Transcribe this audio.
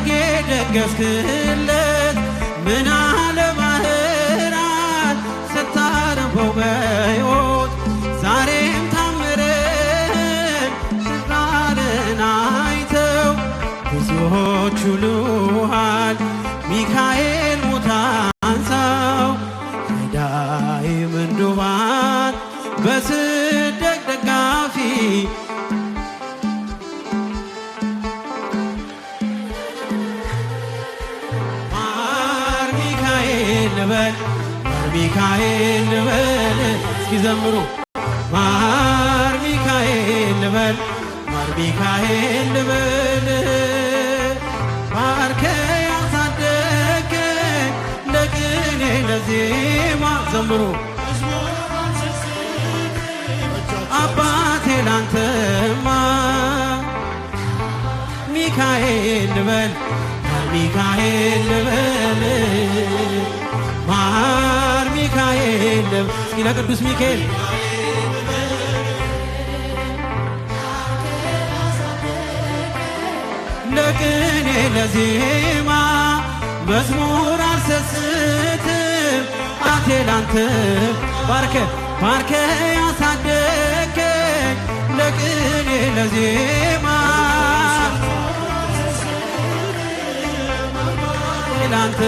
ሰርጌ ደገስክለት ምን አለ ባህራን ስታነበው በሕይወት ዛሬም ታምርን ሽራርን አይተው ብዙዎች ውሉሃል ሚካኤል ሙታንሳው ረዳይ ምንዱባን በስደት ደጋፊ ማር ሚካኤል ልበል፣ ማር ሚካኤል ልበል፣ እስኪ ዘምሩ። ማር ሚካኤል ልበል፣ ማር ሚካኤል ልበል፣ ባርከ ያሳደገኝ ለቅኔ ለዜማ ዘምሩ። አባቴ ላንተማ ሚካኤል ልበል፣ ማር ሚካኤል ልበል፣ ማር ሚካኤል ልበል። እስኪ ለቅዱስ ሚካኤል ለቅኔ ለዜማ መዝሙር አልሰስትም አቴ ላንተ ባርከ ባርከ ያሳደገኝ ለቅኔ ለዜማ ላንተ